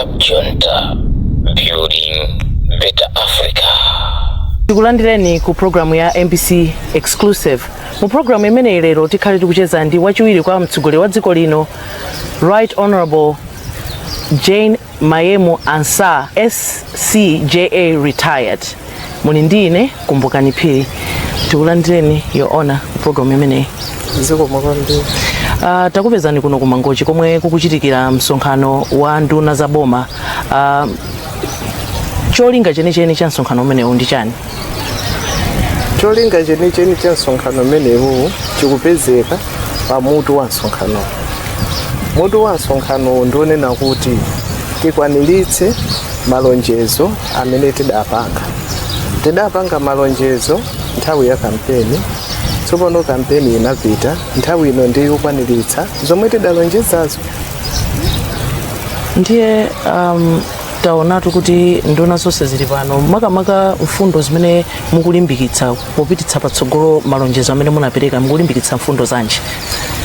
Cab Junta, building better Africa. Tikulandireni ku programu ya MBC Exclusive. Mu programu imeneyi lero tikhale tikucheza ndi wachiwiri kwa mtsogoleri wa dziko lino, Right Honorable Jane Mayemu Ansah, SCJA retired. Muli ndi ine Kumbukani Phiri. Tikulandireni, Your Honor, ku programu imeneyi. Zikomo kwambiri. Takupezani kuno ku Mangochi komwe kukuchitikira msonkhano wa nduna za boma. Cholinga chenicheni cha msonkhano umenewu ndi chani? Cholinga chenicheni cha msonkhano umenewu chikupezeka pa mutu wa msonkhano. Mutu wa msonkhano ndionena kuti tikwaniritse malonjezo amene tidapanga. Tidapanga malonjezo nthawi ya kampeni. Tsopano kampeni inapita, nthawi ino ndiyo yokwaniritsa zomwe tidalonjezazo. Ndiye taonatu kuti nduna zonse zili pano. Makamaka mfundo zimene mukulimbikitsa popititsa patsogolo malonjezo amene munapereka, mukulimbikitsa mfundo zanji?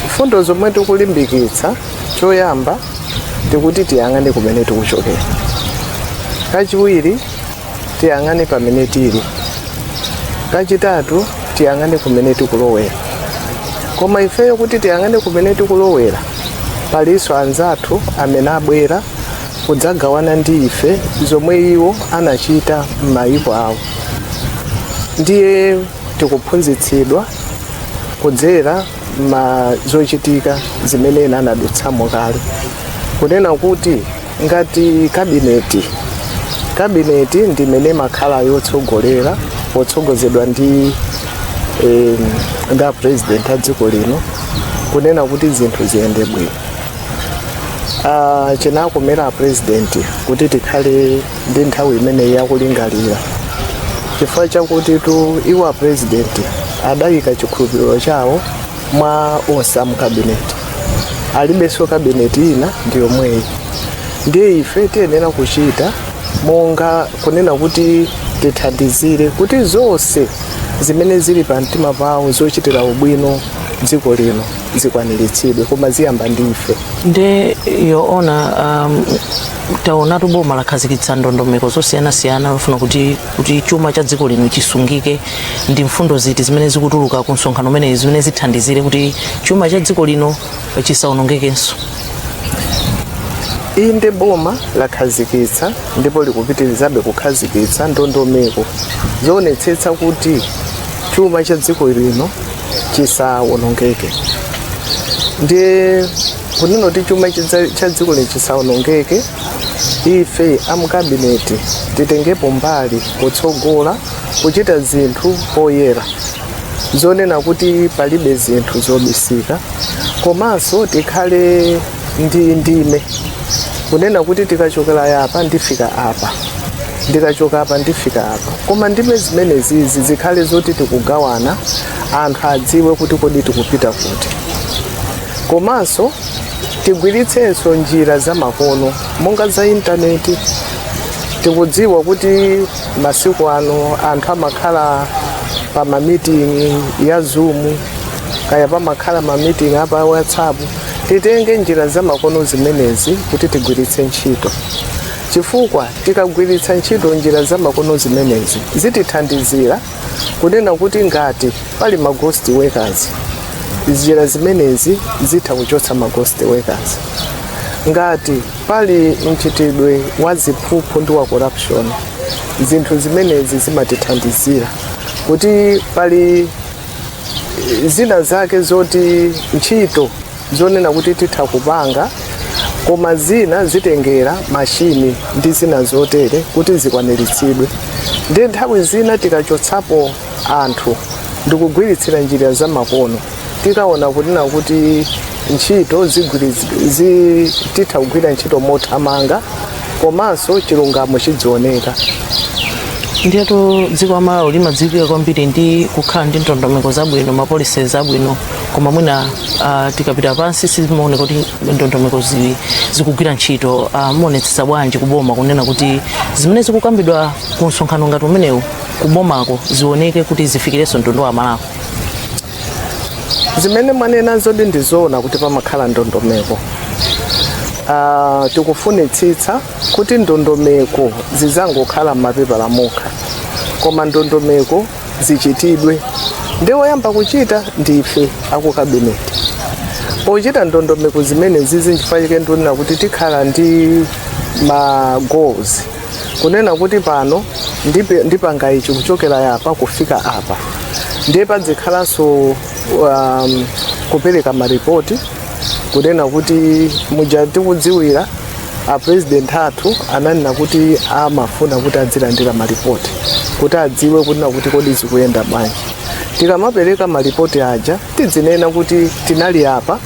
Mfundo zomwe tikulimbikitsa, choyamba tikuti tiyang'ane kumene tikuchokera, kachiwiri tiyang'ane pamene tili, kachitatu tiyang'ane kumene tikulowera. Koma ifeyo kuti tiyang'ane kumene tikulowera, palinso anzathu amene abwera kudzagawana ndi ife zomwe iwo anachita m'mayiko awo. Ndiye tikuphunzitsidwa kudzera ma zochitika zimene ena anadutsamo kale, kunena kuti ngati kabineti ndimene makhala yotsogolera potsogozedwa ndi a president a dziko lino, kunena kuti zinthu ziyende bwino. Chinakomera a president kuti tikhale ndi nthawi imeneyi yakulingalira, chifukwa chakuti tu iwo a president adayika chikhulupiriro chawo mwa onse amu kabineti. Alibenso kabineti ina, ndi yomweyi. Ndiye ife tiyenera kuchita monga kunena kuti tithandizire kuti zonse zimene zili pa mtima pawo zochitira ubwino dziko lino zikwaniritsidwe, koma ziyamba ndi ife. Nde Your Honor, taonatu boma lakhazikitsa ndondomeko zosiyanasiyana lofuna kuti chuma cha dziko lino chisungike. Ndi mfundo ziti zimene zikutuluka ku msonkhano umeneyi zimene zithandizire kuti chuma cha dziko lino chisawonongekenso? Inde, boma lakhazikitsa ndipo likupitirizabe kukhazikitsa ndondomeko zoonetsetsa kuti chuma cha dziko lino chisawonongeke. Ndiye kunena kuti chuma cha dziko lino chisawonongeke, ife amukabineti titengepo mbali kutsogola kuchita zinthu poyera, zonena kuti palibe zinthu zobisika, komanso tikhale ndi ndime kunena kuti tikachokera yapa ndifika apa, ndikachoka apa ndifika apa. Koma ndime zimenezizi zikhale zoti tikugawana, anthu adziwe kuti kodi tikupita kuti. Komanso tigwiritsenso njira zamakono monga za intaneti. Tikudziwa kuti masiku ano anthu amakhala pa mamitingi ya Zoom, kaya pamakhala mamitingi apa WhatsApp. Titenge njira zamakono zimenezi kuti tigwiritse ntchito, chifukwa tikagwiritsa ntchito njira zamakono zimenezi zitithandizira kunena kuti ngati pali ma ghost workers, njira zimenezi zitha kuchotsa ma ghost workers. Ngati pali mchitidwe wa ziphuphu ndi wa corruption, zinthu zimenezi zimatithandizira kuti pali zina zake zoti ntchito zonena kuti titha kupanga, koma zina zitengera mashini ndi zina zotere kuti zikwaniritsidwe. Ndiye nthawi zina tikachotsapo anthu ndikugwiritsira njira zamakono, tikaona kunena kuti ntchito titha kugwira ntchito mothamanga, komanso chilungamo chidzioneka. Ndiyetu dziko la Malawi limadziwika kwambiri ndi kukhala ndi ndondomeko zabwino, ma policies abwino, koma mwina tikapita pansi sizimaoneka kuti ndondomeko zikugwira ntchito. Muonetsetsa bwanji kuboma kunena kuti zimene zikukambidwa ku msonkhano ngati umenewu kubomako zioneke kuti zifikirenso mtundu wa Malawi? Zimene mwanena zodi ndizoona kuti pamakhala ndondomeko. Tikufunitsitsa kuti ndondomeko zizangokhala m'mapepala mokha, koma ndondomeko zichitidwe. Ndi oyamba kuchita ndife aku cabinet pochita ndondomeko zimene zizi. Nchifukwa chake ndionena kuti tikhala ndi ma goals, kunena kuti pano ndipanga ichi kuchokera yapa kufika apa. Ndiye padzikhalanso kupereka maripoti, kunena kuti muja tikudziwira a president athu ananena kuti amafuna kuti adzilandira maripoti kuti adziwe kunena kuti kodi zikuyenda bwanji. Tikamapereka maripoti aja, tidzinena kuti tinali apa,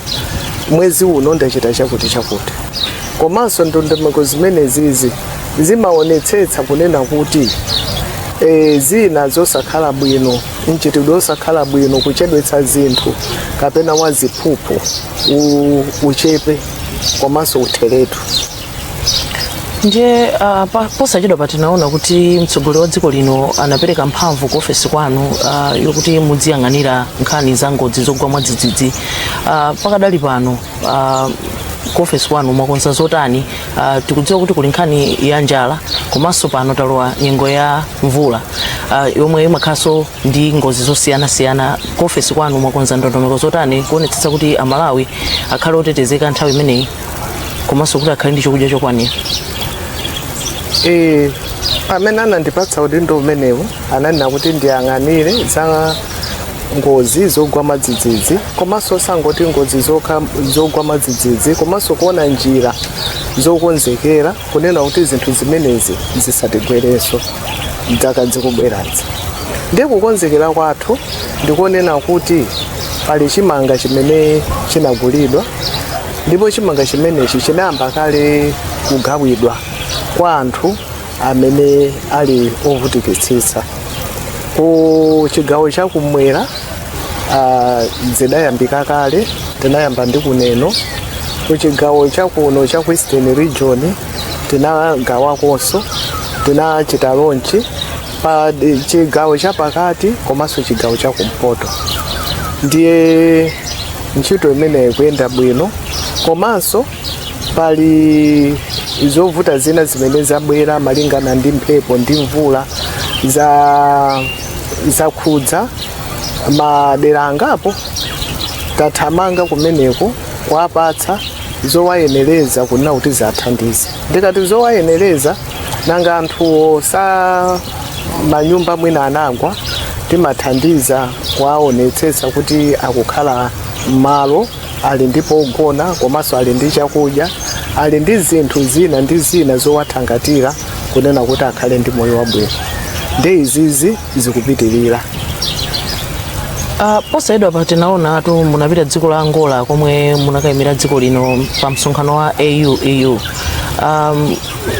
mwezi uno ndachita chakuti chakuti. Komanso ndondomeko zimene zizi zimaonetsetsa kunena kuti zina zosakhala bwino, mchitidwe osakhala bwino, kuchedwetsa zinthu kapena waziphuphu uchepe komanso utheretu. Nje posachedwa pa tinaona kuti mtsogoleri wa dziko lino anapereka mphamvu ku ofesi kwanu yokuti mudziyang'anira nkhani za ngozi zogwa mwadzidzidzi. Pakadali pano ku ofesi kwanu mwakonza zotani? Tikudziwa kuti kuli nkhani ya njala, komanso pano talowa nyengo ya mvula yomwe imakhalanso ndi ngozi zosiyanasiyana. Ku ofesi kwanu mwakonza ndondomeko zotani kuonetsetsa kuti Amalawi akhale otetezeka nthawi imeneyi, komanso kuti akhale ndi chokudya chokwanira? Amene anandipatsa udindo umenewu ananena kuti ndiyang'anire za ngozi zogwa mwadzidzidzi, komanso osangoti ngozi zokha zogwa mwadzidzidzi, komanso kuona njira zokonzekera kunena kuti zinthu zimenezi zisatigwerenso mzaka zikubwerazi. Ndiye kukonzekera kwathu ndikonena kuti pali chimanga chimene chinagulidwa, ndipo chimanga chimenechi chinayamba kale kugawidwa kwa anthu amene ali ovutikitsitsa ku chigawo chakumwera. Zidayambika kale, tinayamba ndi kuneno. Ku chigawo chakuno cha ku Eastern Region tinagawakonso, tinachita launch pa chigawo chapakati komanso chigawo chakumpoto. Ndiye ntchito imeneyi ikuyenda bwino. Komanso pali zovuta zina zimene zabwera malingana ndi mphepo ndi mvula za zakhudza madera angapo. Tathamanga kumeneko kuwapatsa zowayenereza kunena kuti zathandize. Ndikati zowayenereza, nanga anthuwo sa manyumba mwina anagwa, timathandiza kuwaonetsetsa kuti akukhala m'malo ali ndi pogona, komanso ali ndi chakudya, ali ndi zinthu zina ndi zina zowathangatira kunena kuti akhale ndi moyo wabwino. Ndi izizi zikupitirira. Posachedwa pa tinaona tu munapita dziko la Angola komwe munakayimira dziko lino pa msonkhano wa AU EU,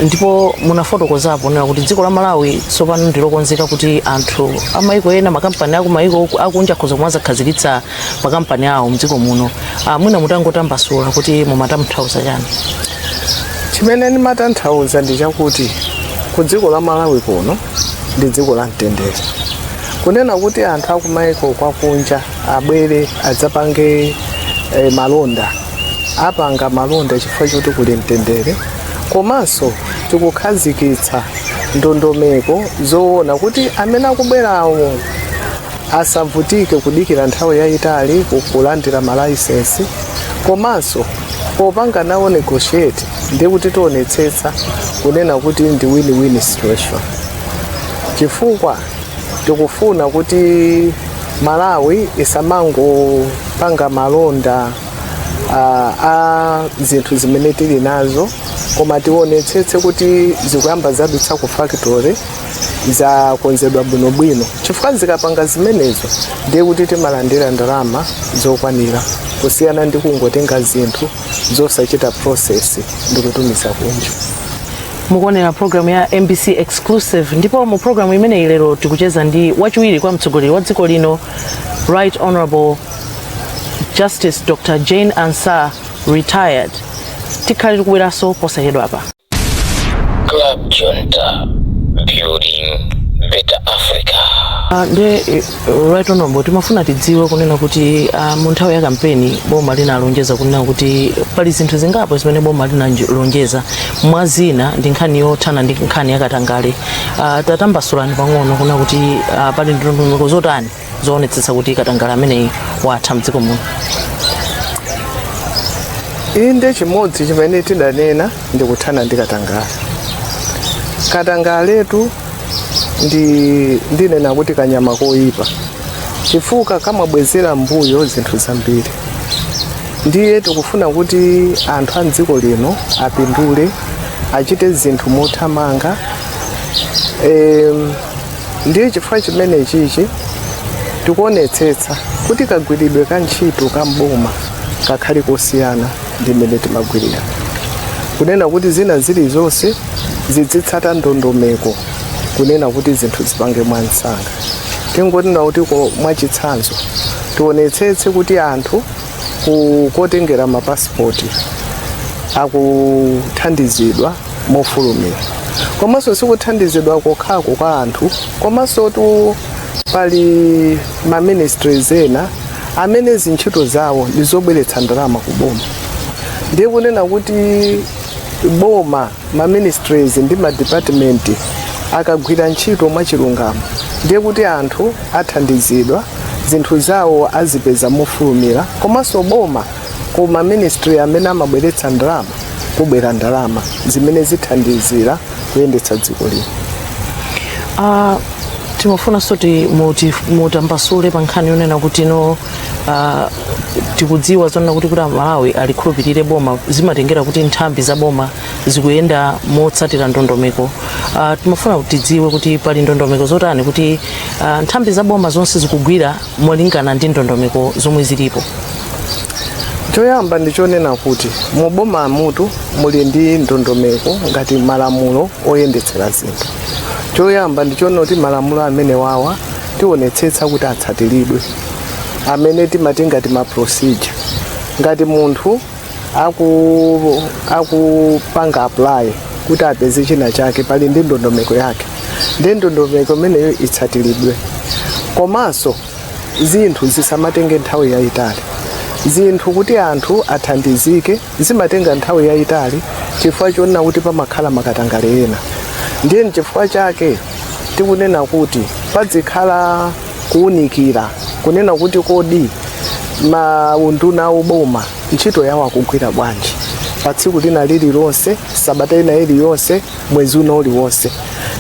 ndipo munafotokozapo nena kuti dziko la Malawi tsopano ndilokonzeka kuti anthu amayiko ena, makampani aku mayiko akunja akhoza kumazakhazikitsa makampani awo mdziko muno. Mwina mutangotambasula kuti mumatanthauza chani? Chimene ndimatanthauza ndi chakuti ku dziko la Malawi kuno ndi dziko la mtendere, kunena kuti anthu akumayiko kwakunja abwere adzapange malonda, apanga malonda chifukwa choti kuli mtendere. Komanso tikukhazikitsa ndondomeko zoona kuti amene akubwerawo asavutike kudikira nthawi yayitali kulandira malaisensi, komanso popanga nawo negotiate ndi kuti tionetsetsa kunena kuti ndi win-win situation, chifukwa tikufuna kuti Malawi isamangopanga malonda a zinthu zimene tili nazo, koma tionetsetse kuti zikuyamba zadutsa ku factory, zakonzedwa bwinobwino, chifukwa zikapanga zimenezo ndiye kuti timalandira ndalama zokwanira kusiyana ndi kungotenga zinthu zosachita process ndi kutumiza kunja. Mukuonera programu ya MBC Exclusive, ndipo mu programu imeneyi lero tikucheza ndi wachiwiri kwa mtsogoleri wa dziko lino, Right Honorable Justice Dr Jane Ansah, retired. Tikhale tikubweranso posachedwapa. Club Junta, building better Africa. Nde Right Honorable, timafuna tidziwe kunena kuti mu nthawi ya kampeni boma linalonjeza kunena kuti pali zinthu zingapo zimene boma linalonjeza, mwa zina ndi nkhani yothana ndi nkhani yakatangale. Tatambasulani pang'ono kunena kuti pali ndondomeko zotani zoonetsetsa kuti katangale ameneyi watha mdziko muno? Inde, chimodzi chimene tidanena ndi kuthana ndi katangale. Katangaletu ndi, ndinena kuti, kanyama koyipa, chifukwa kamabwezera mbuyo zinthu zambiri. Ndiye tikufuna kuti anthu a mdziko lino apindule, achite zinthu mothamanga. Ndiye chifukwa chimene chichi tikuonetsetsa kuti kagwiridwe ka ntchito ka mboma kakhale kosiyana ndi mmene timagwirira, kunena kuti zina zilizonse zizitsata ndondomeko, kunena kuti zinthu zipange mwansanga. Tingonena kuti mwachitsanzo, tionetsetse kuti anthu kotengera mapasipoti akuthandizidwa mofulumira, komanso sikuthandizidwa kokhako kwa anthu, komanso tu pali ma ministries ena amene zintchito zawo ndi zobweretsa ndalama ku boma. Ndiye kunena kuti boma, ma ministries ndi ma department akagwira ntchito mwachilungamo, ndiye kuti anthu athandizidwa, zinthu zawo azipeza mofulumira, komanso boma, ku ma ministry amene amabweretsa ndalama, kubwera ndalama zimene zithandizira kuyendetsa dziko lino. Timafunanso mutambasule pa nkhani yonena kuti no, tikudziwa zonena kuti Amalawi alikhulupirire boma zimatengera kuti nthambi za boma zikuyenda motsatira ndondomeko. Timafuna kuti tidziwe kuti pali ndondomeko zotani kuti nthambi za boma zonse zikugwira molingana ndi ndondomeko zomwe zilipo. Choyamba ndichonena kuti muboma mutu muli ndi ndondomeko ngati malamulo oyendetsera zinthu. Choyamba ndichonena kuti malamulo amene wawa tionetsetsa kuti atsatiridwe, amene timati ngati ma procedure. Ngati munthu akupanga apply kuti apeze china chake, pali ndi ndondomeko yake, ndi ndondomeko imeneyo itsatiridwe. Komanso zinthu zisamatenge nthawi yayitali. Zinthu kuti anthu athandizike zimatenga nthawi yayitali chifukwa chonena kuti pamakhala makatangale ena. Ndiye chifukwa chake tikunena kuti padzikhala kuwunikira, kunena kuti kodi maunduna aboma ntchito yawo akugwira bwanji pa tsiku lina lililonse, sabata ina iliyonse, mwezi uno uliwonse.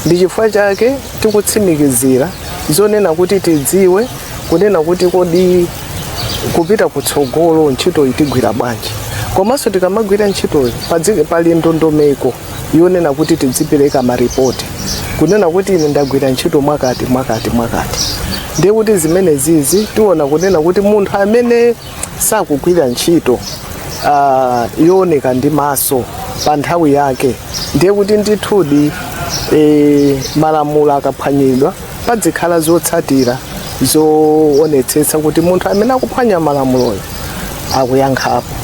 Ndi chifukwa chake tikutsimikizira zonena kuti tidziwe kunena kuti kodi kupita kutsogolo ntchito itigwira bwanji. Komanso tikamagwira ntchitoyo pali ndondomeko yonena kuti tidzipereka maripoti, kunena kuti ine ndagwira ntchito mwakati mwakati mwakati. Ndiye kuti zimene zizi tiona kunena kuti munthu amene sakugwira ntchito yooneka ndi maso pa nthawi yake, ndiye kuti ndithudi malamulo akaphwanyidwa padzikhala zotsatira zoonetsetsa kuti munthu amene akuphwanya malamuloyo akuyankhapo.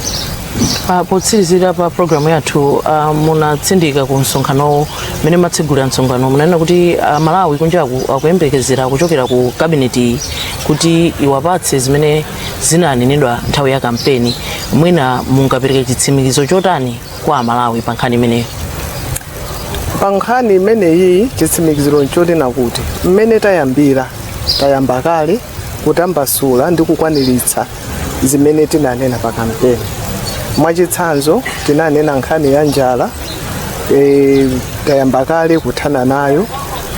Potsirizira pa programu yathu, munatsindika ku msonkhanowo mmene matsegulira msonkhano, munanena kuti Malawi kunjaku akuyembekezera kuchokera ku kabineti kuti iwapatse zimene zinanenedwa nthawi ya kampeni. Mwina mungapereke chitsimikizo chotani kwa Amalawi pa nkhani imeneyo? Pa nkhani imeneyi, chitsimikiziro nchonena kuti mmene tayambira, tayamba kale kutambasula ndi kukwaniritsa zimene tinanena pa kampeni. Mwachitsanzo, tinanena nkhani ya njala, tayamba kale kuthana nayo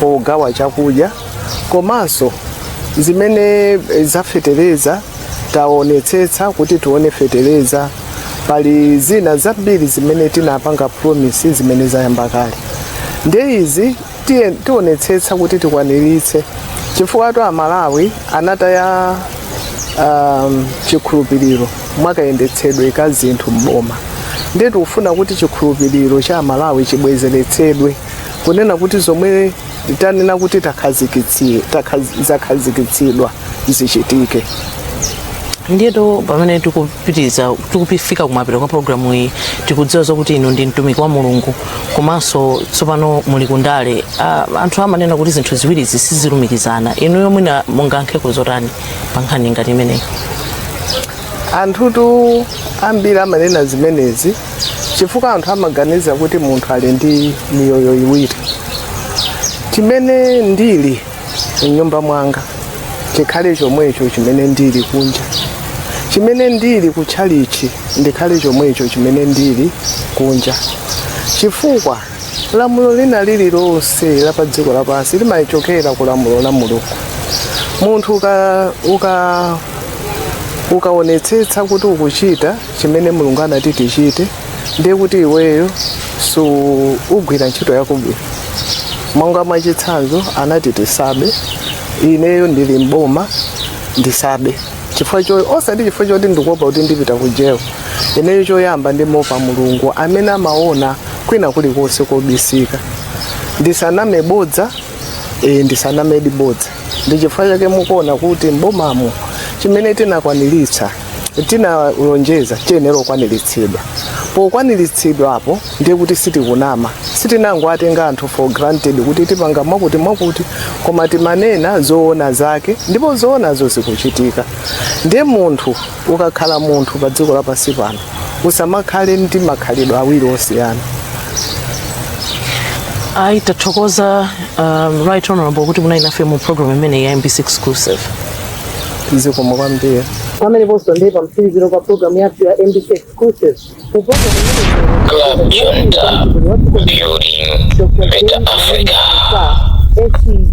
pogawa chakudya. Komanso zimene zafetereza, taonetsetsa kuti tione fetereza. Pali zina zambiri zimene tinapanga promise zimene zayamba kale. Ndiye izi tionetsetsa kuti tikwaniritse, chifukwa tu Amalawi anataya chikhulupiriro mwakayendetsedwe ka zinthu mboma. Ndiye tikufuna kuti chikhulupiriro cha Amalawi chibwezeretsedwe, kunena kuti zomwe tanena kuti zakhazikitsidwa zichitike. Ndiyeto pamene tikupitiriza, tikufika kumapeto kwa programu iyi, tikudziwa zokuti inu ndi mtumiki wa Mulungu komanso tsopano muli kundale. Anthu amanena kuti zinthu ziwirizi sizilumikizana. Inuyo mwina mungayankheko zotani pa nkhani ngati imeneyi? Anthutu ambiri amanena zimenezi chifukwa anthu amaganiza kuti munthu ali ndi miyoyo iwiri. Chimene ndili mnyumba mwanga chikhale chomwecho chimene ndili kunja, chimene ndili kutchalichi ndikhale chomwecho chimene ndili kunja, chifukwa lamulo lina lililonse la pa dziko lapansi limachokera ku lamulo la Mulungu. Munthu ukaonetsetsa kuti ukuchita chimene Mulungu anati tichite, ndiye kuti iweyo su ugwira ntchito yakubwino. Monga mwachitsanzo, anati tisabe. Ineyo ndili mboma, ndisabe chifukwa cho osati chifukwa choti ndikuopa kuti ndipita ku jail. Ineyo choyamba ndimopa Mulungu amene amaona kwina kulikonse kobisika. Ndisaname bodza, ndisanamedi bodza. Ndi chifukwa chake mukuona kuti mbomamo chimene tinakwaniritsa, tinalonjeza, chiyenera kukwaniritsidwa. Pokwaniritsidwapo ndiye kuti sitikunama, sitinangoatenga anthu for granted kuti tipanga mwakuti mwakuti, koma timanena zoona zake ndipo zoonazo zikuchitika. Ndiye munthu ukakhala munthu pa dziko lapansi pano, usamakhale ndi makhalidwe awiri osiyana. Ayi, tathokoza, Right Honorable, kuti munali nafe mu program imene ya MBC Exclusive. Zikomo kwambiri. Pameneponso ndiye pamtsiriziro pa program yathu ya MBC Exclusive. Mu program imene Club Junta, building better Africa. SCJ.